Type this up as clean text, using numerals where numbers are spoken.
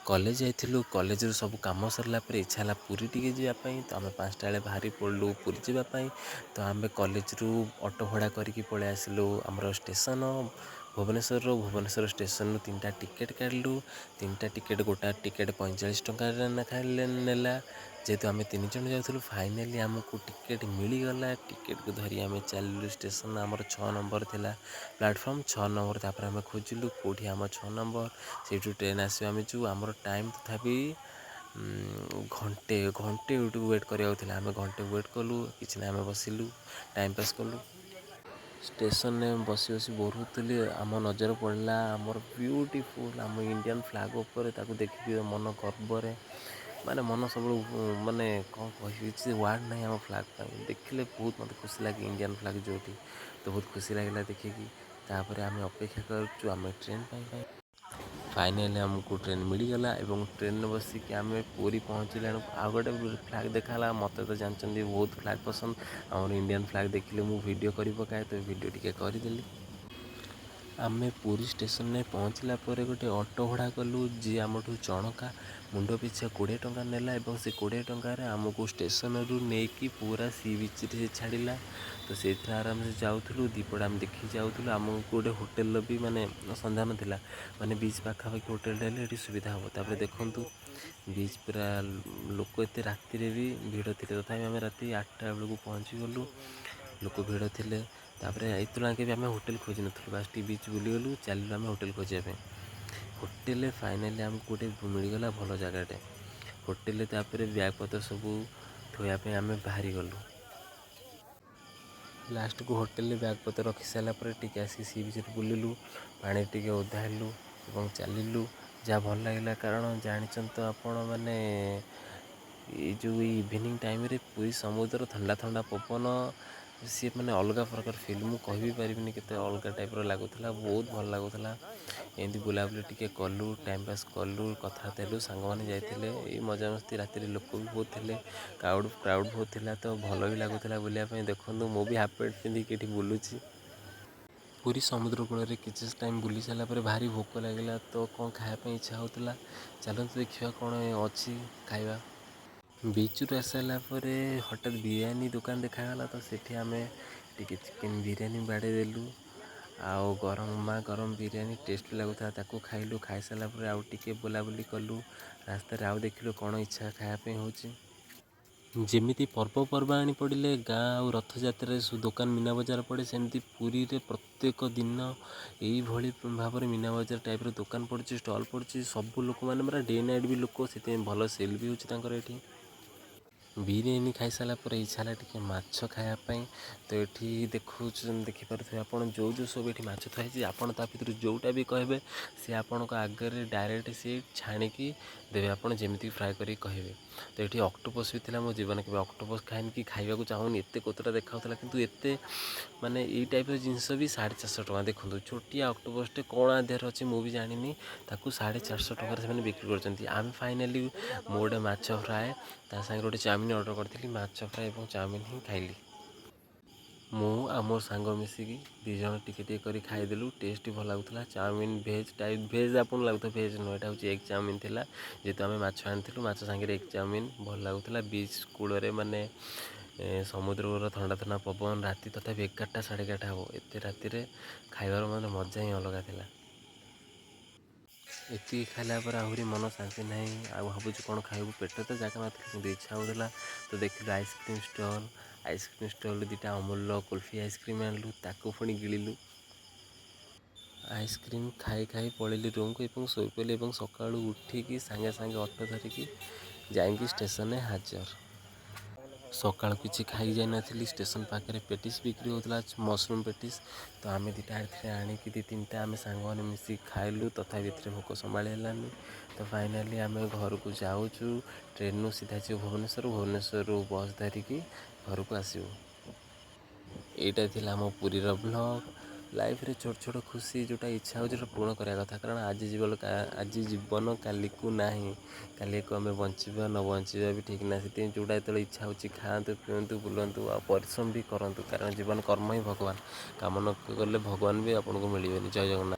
College ଯାଇଥିଲୁ। କଲେଜରୁ ସବୁ କାମ ସରିଲା ପରେ ଇଚ୍ଛା ହେଲା ପୁରୀ ଟିକେ ଯିବା ପାଇଁ। ତ ଆମେ 5ଟା ବେଳେ ବାହାରି ପଡ଼ିଲୁ ପୁରୀ ଯିବା ପାଇଁ। ତ ଆମେ କଲେଜରୁ ଅଟୋ ଭଡ଼ା କରିକି ପଳେଇ ଆସିଲୁ ଆମର ଷ୍ଟେସନ ଭୁବନେଶ୍ୱରରୁ। ଭୁବନେଶ୍ୱର ଷ୍ଟେସନରୁ ତିନିଟା ଟିକେଟ୍ କାଢ଼ିଲୁ। ତିନିଟା ଟିକେଟ୍, ଗୋଟା ଟିକେଟ୍ 45 ଟଙ୍କାରେ ଲେଖା ନେଲା। ଯେହେତୁ ଆମେ ତିନି ଜଣ ଯାଉଥିଲୁ, ଫାଇନାଲି ଆମକୁ ଟିକେଟ୍ ମିଳିଗଲା। ଟିକେଟ୍କୁ ଧରି ଆମେ ଚାଲିଲୁ ଷ୍ଟେସନ। ଆମର 6 ନମ୍ବର ଥିଲା ପ୍ଲାଟଫର୍ମ, 6 ନମ୍ବର। ତାପରେ ଆମେ ଖୋଜିଲୁ କେଉଁଠି ଆମ 6 ନମ୍ବର, ସେଇଠୁ ଟ୍ରେନ୍ ଆସିବ, ଆମେ ଯିବୁ। ଆମର ଟାଇମ୍ ତଥାପି ଘଣ୍ଟେ ଘଣ୍ଟେ ଏଇଠୁ ୱେଟ୍ କରିବାକୁ ଥିଲା। ଆମେ ଘଣ୍ଟେ ୱେଟ୍ କଲୁ। କିଛି ନାହିଁ, ଆମେ ବସିଲୁ, ଟାଇମ୍ ପାସ୍ କଲୁ। ଷ୍ଟେସନରେ ବସି ବସି ବୋର୍ ହେଉଥିଲି, ଆମ ନଜର ପଡ଼ିଲା ଆମର ବ୍ୟୁଟିଫୁଲ୍ ଆମ ଇଣ୍ଡିଆନ୍ ଫ୍ଲାଗ୍ ଉପରେ। ତାକୁ ଦେଖିକି ମନ ଗର୍ବରେ, ମାନେ ମନ ସବୁବେଳେ, ମାନେ କ'ଣ କହିବି, କିଛି ୱାର୍ଡ଼ ନାହିଁ। ଆମ ଫ୍ଲାଗ୍ ପାଇଁ ଦେଖିଲେ ବହୁତ ମୋତେ ଖୁସି ଲାଗେ। ଇଣ୍ଡିଆନ୍ ଫ୍ଲାଗ୍ ଯେଉଁଠି, ତ ବହୁତ ଖୁସି ଲାଗିଲା ଦେଖିକି। ତାପରେ ଆମେ ଅପେକ୍ଷା କରୁଛୁ ଆମେ ଟ୍ରେନ୍ ପାଇଁ। ଫାଇନାଲି ଆମକୁ ଟ୍ରେନ୍ ମିଳିଗଲା ଏବଂ ଟ୍ରେନ୍ରେ ବସିକି ଆମେ ପୁରୀ ପହଞ୍ଚିଲା ବେଳକୁ ଆଉ ଗୋଟେ ଫ୍ଲାଗ୍ ଦେଖାହେଲା। ମୋତେ ତ ଜାଣିଛନ୍ତି, ବହୁତ ଫ୍ଲାଗ୍ ପସନ୍ଦ। ଆମର ଇଣ୍ଡିଆନ୍ ଫ୍ଲାଗ୍ ଦେଖିଲେ ମୁଁ ଭିଡ଼ିଓ କରି ପକାଏ, ତ ଭିଡ଼ିଓ ଟିକେ କରିଦେଲି। ଆମେ ପୁରୀ ଷ୍ଟେସନରେ ପହଞ୍ଚିଲା ପରେ ଗୋଟେ ଅଟୋ ଭଡ଼ା କଲୁ, ଯିଏ ଆମଠୁ ଜଣକା ମୁଣ୍ଡ ପିଛା 20 ଟଙ୍କା ନେଲା ଏବଂ ସେ 20 ଟଙ୍କାରେ ଆମକୁ ଷ୍ଟେସନରୁ ନେଇକି ପୁରା ସି ବିଚ୍ରେ ସେ ଛାଡ଼ିଲା। ତ ସେଇଥିରେ ଆରାମସେ ଯାଉଥିଲୁ, ଦୁଇପଟେ ଆମେ ଦେଖିକି ଯାଉଥିଲୁ। ଆମକୁ ଗୋଟେ ହୋଟେଲର ବି ମାନେ ସନ୍ଧାନ ଥିଲା, ମାନେ ବିଚ୍ ପାଖାପାଖି ହୋଟେଲଟା ହେଲେ ଏଠି ସୁବିଧା ହେବ। ତାପରେ ଦେଖନ୍ତୁ, ବିଚ୍ ପୁରା ଲୋକ, ଏତେ ରାତିରେ ବି ଭିଡ଼ ଥିଲେ। ତଥାପି ଆମେ ରାତି 8ଟା ବେଳକୁ ପହଞ୍ଚିଗଲୁ, ଲୋକ ଭିଡ଼ ଥିଲେ। ତାପରେ ଏତେବେଳେ ବି ଆମେ ହୋଟେଲ ଖୋଜି ନଥିଲୁ, ବାସ୍ ଟିକେ ବିଚ୍ ବୁଲିଗଲୁ, ଚାଲିଲୁ ଆମେ ହୋଟେଲ ଖୋଜିବା ପାଇଁ। ହୋଟେଲରେ ଫାଇନାଲି ଆମକୁ ଗୋଟେ ମିଳିଗଲା ଭଲ ଜାଗାଟେ ହୋଟେଲରେ। ତାପରେ ବ୍ୟାଗ୍ ପତ୍ର ସବୁ ଥୋଇବା ପାଇଁ ଆମେ ବାହାରି ଗଲୁ। ଲାଷ୍ଟକୁ ହୋଟେଲରେ ବ୍ୟାଗ୍ ପତ୍ର ରଖି ସାରିଲା ପରେ ଟିକେ ଆସିକି ସି ବିଚ୍ରେ ବୁଲିଲୁ, ପାଣି ଟିକେ ଓଦା ହେଲୁ ଏବଂ ଚାଲିଲୁ, ଯାହା ଭଲ ଲାଗିଲା। କାରଣ ଜାଣିଛନ୍ତି ତ ଆପଣ ମାନେ, ଏଇ ଯେଉଁ ଏଇ ଇଭିନିଂ ଟାଇମ୍ରେ ପୁରୀ ସମୁଦ୍ର, ଥଣ୍ଡା ଥଣ୍ଡା ପବନ, ସିଏ ମାନେ ଅଲଗା ପ୍ରକାର ଫିଲ୍। ମୁଁ କହିବି ପାରିବିନି କେତେ ଅଲଗା ଟାଇପ୍ର ଲାଗୁଥିଲା, ବହୁତ ଭଲ ଲାଗୁଥିଲା। ଏମିତି ବୁଲାବୁଲି ଟିକେ କଲୁ, ଟାଇମ୍ ପାସ୍ କଲୁ, କଥାବାର୍ତ୍ତା ହେଲୁ, ସାଙ୍ଗମାନେ ଯାଇଥିଲେ, ଏଇ ମଜାମସ୍ତି। ରାତିରେ ଲୋକ ବି ବହୁତ ଥିଲେ, କ୍ରାଉଡ଼ କ୍ରାଉଡ଼ ବହୁତ ଥିଲା, ତ ଭଲ ବି ଲାଗୁଥିଲା ବୁଲିବା ପାଇଁ। ଦେଖନ୍ତୁ, ମୁଁ ବି ହାଫ୍ ପ୍ୟାଣ୍ଟ ପିନ୍ଧିକି ଏଠି ବୁଲୁଛି। ପୁରୀ ସମୁଦ୍ର କୂଳରେ କିଛି ଟାଇମ୍ ବୁଲି ସାରିଲା ପରେ ଭାରି ଭୋକ ଲାଗିଲା, ତ କ'ଣ ଖାଇବା ପାଇଁ ଇଚ୍ଛା ହେଉଥିଲା। ଚାଲନ୍ତୁ ଦେଖିବା କ'ଣ ଅଛି ଖାଇବା। ବିଚ୍ରୁ ଆସିସାରିଲା ପରେ ହଠାତ୍ ବିରିୟାନୀ ଦୋକାନ ଦେଖାଗଲା, ତ ସେଠି ଆମେ ଟିକେ ଚିକେନ୍ ବିରିୟାନୀ ବାଡ଼େଇ ଦେଲୁ। ଆଉ ଗରମ ଗରମ ବିରିୟାନୀ ଟେଷ୍ଟ ବି ଲାଗୁଥିଲା, ତାକୁ ଖାଇଲୁ। ଖାଇସାରିଲା ପରେ ଆଉ ଟିକେ ବୁଲାବୁଲି କଲୁ ରାସ୍ତାରେ, ଆଉ ଦେଖିଲୁ କ'ଣ ଇଚ୍ଛା ଖାଇବା ପାଇଁ ହେଉଛି। ଯେମିତି ପର୍ବପର୍ବାଣି ପଡ଼ିଲେ ଗାଁ ଆଉ ରଥଯାତ୍ରାରେ ସବୁ ଦୋକାନ ମୀନା ବଜାର ପଡ଼େ, ସେମିତି ପୁରୀରେ ପ୍ରତ୍ୟେକ ଦିନ ଏଇଭଳି ଭାବରେ ମୀନା ବଜାର ଟାଇପ୍ର ଦୋକାନ ପଡ଼ୁଛି, ଷ୍ଟଲ୍ ପଡ଼ୁଛି। ସବୁ ଲୋକମାନେ ପୁରା ଡେ ନାଇଟ୍ ବି ଲୋକ, ସେଥିପାଇଁ ଭଲ ସେଲ୍ ବି ହେଉଛି ତାଙ୍କର ଏଠି। ବିରିୟାନୀ ଖାଇସାରିଲା ପରେ ଇଚ୍ଛା ହେଲା ଟିକେ ମାଛ ଖାଇବା ପାଇଁ। ତ ଏଠି ଦେଖୁଛନ୍ତି, ଦେଖିପାରୁଥିବେ ଆପଣ, ଯେଉଁ ଯେଉଁ ସବୁ ଏଠି ମାଛ ଥୁଆ ହେଇଛି, ଆପଣ ତା ଭିତରୁ ଯେଉଁଟା ବି କହିବେ, ସେ ଆପଣଙ୍କ ଆଗରେ ଡାଇରେକ୍ଟ ସିଏ ଛାଣିକି ଦେବେ, ଆପଣ ଯେମିତି ଫ୍ରାଏ କରିକି କହିବେ। ତ ଏଠି ଅକ୍ଟୋପସ୍ ବି ଥିଲା। ମୋ ଜୀବନରେ କେବେ ଅକ୍ଟୋପସ୍ ଖାଇନି କି ଖାଇବାକୁ ଚାହୁଁନି, ଏତେ କୋତରା ଦେଖାଉଥିଲା। କିନ୍ତୁ ଏତେ ମାନେ ଏଇ ଟାଇପ୍ର ଜିନିଷ ବି 450 ଟଙ୍କା। ଦେଖନ୍ତୁ, ଛୋଟିଆ ଅକ୍ଟୋପସ୍ଟେ, କ'ଣ ଆ ଦେହରେ ଅଛି ମୁଁ ବି ଜାଣିନି, ତାକୁ 450 ଟଙ୍କାରେ ସେମାନେ ବିକ୍ରି କରୁଛନ୍ତି। ଆମେ ଫାଇନାଲି ମୁଁ ଗୋଟେ ମାଛ ଫ୍ରାଏ, ତା ସାଙ୍ଗରେ ଗୋଟେ ଚାଉମିନ୍ ଅର୍ଡ଼ର କରିଥିଲି। ମାଛ ଫ୍ରାଏ ଏବଂ ଚାଉମିନ୍ ହିଁ ଖାଇଲି ମୁଁ ଆଉ ମୋ ସାଙ୍ଗ ମିଶିକି ଦୁଇ ଜଣ। ଟିକେ ଟିକେ କରି ଖାଇଦେଲୁ, ଟେଷ୍ଟ ଭଲ ଲାଗୁଥିଲା। ଚାଉମିନ୍ ଭେଜ୍ ଟାଇପ୍, ଭେଜ୍ ଆପଣଙ୍କୁ ଲାଗୁଥିବ, ଭେଜ୍ ନୁହେଁ, ଏଇଟା ହେଉଛି ଏଗ୍ ଚାଉମିନ୍ ଥିଲା। ଯେହେତୁ ଆମେ ମାଛ ଆଣିଥିଲୁ, ମାଛ ସାଙ୍ଗରେ ଏଗ୍ ଚାଉମିନ୍ ଭଲ ଲାଗୁଥିଲା। ବିଚ୍ କୂଳରେ, ମାନେ ସମୁଦ୍ରର ଥଣ୍ଡା ଥଣ୍ଡା ପବନ, ରାତି ତଥାପି 11ଟା 11:30 ହେବ, ଏତେ ରାତିରେ ଖାଇବାର ମାନେ ମଜା ହିଁ ଅଲଗା ଥିଲା। ଏତିକି ଖାଇଲା ପରେ ଆହୁରି ମନ ଶାନ୍ତି ନାହିଁ, ଆଉ ଭାବୁଛୁ କ'ଣ ଖାଇବୁ। ପେଟ ତ ଜାଗା ନଥିଲା, କିନ୍ତୁ ଇଚ୍ଛା ହେଉଥିଲା। ତ ଦେଖିଲୁ ଆଇସ୍କ୍ରିମ୍ ଷ୍ଟଲ୍। ଆଇସ୍କ୍ରିମ୍ ଷ୍ଟଲ୍ରୁ ଦୁଇଟା ଅମୁଲର କୁଲଫି ଆଇସ୍କ୍ରିମ୍ ଆଣିଲୁ, ତାକୁ ପୁଣି ଗିଳିଲୁ। ଆଇସ୍କ୍ରିମ୍ ଖାଇ ଖାଇ ପଳେଇଲି ରୁମ୍କୁ ଏବଂ ଶୋଇପଡ଼ିଲି ଏବଂ ସକାଳୁ ଉଠିକି ସାଙ୍ଗେ ସାଙ୍ଗେ ଅଟୋ ଧରିକି ଯାଇକି ଷ୍ଟେସନରେ ହାଜର। ସକାଳୁ କିଛି ଖାଇ ଯାଇନଥିଲି। ଷ୍ଟେସନ ପାଖରେ ପେଟିସ୍ ବିକ୍ରି ହେଉଥିଲା, ମସରୁମ୍ ପେଟିସ୍। ତ ଆମେ ଦୁଇଟା ଏଥିରେ ଆଣିକି ଦୁଇ ତିନିଟା ଆମେ ସାଙ୍ଗମାନେ ମିଶିକି ଖାଇଲୁ। ତଥାପି ଏଥିରେ ଭୋକ ସମ୍ଭାଳି ହେଲାନି। ତ ଫାଇନାଲି ଆମେ ଘରକୁ ଯାଉଛୁ। ଟ୍ରେନ୍ରୁ ସିଧା ଯିବୁ ଭୁବନେଶ୍ୱର, ଭୁବନେଶ୍ୱରରୁ ବସ୍ ଧରିକି ଘରକୁ ଆସିବୁ। ଏଇଟା ଥିଲା ଆମ ପୁରୀର ବ୍ଲଗ୍। ଲାଇଫ୍ରେ ଛୋଟ ଛୋଟ ଖୁସି, ଯେଉଁଟା ଇଚ୍ଛା ହେଉଛି ସେଇଟା ପୂରଣ କରିବା କଥା। କାରଣ ଆଜି ଜୀବନ, କାଲିକୁ ନାହିଁ। କାଲିକୁ ଆମେ ବଞ୍ଚିବା ନ ବଞ୍ଚିବା ବି ଠିକ୍ ନାହିଁ। ସେଥିପାଇଁ ଯେଉଁଟା ଯେତେବେଳେ ଇଚ୍ଛା ହେଉଛି, ଖାଆନ୍ତୁ, ପିଅନ୍ତୁ, ବୁଲନ୍ତୁ ଆଉ ପରିଶ୍ରମ ବି କରନ୍ତୁ। କାରଣ ଜୀବନ କର୍ମ ହିଁ ଭଗବାନ। କାମ ନ କଲେ ଭଗବାନ ବି ଆପଣଙ୍କୁ ମିଳିବେନି। ଜୟ ଜଗନ୍ନାଥ।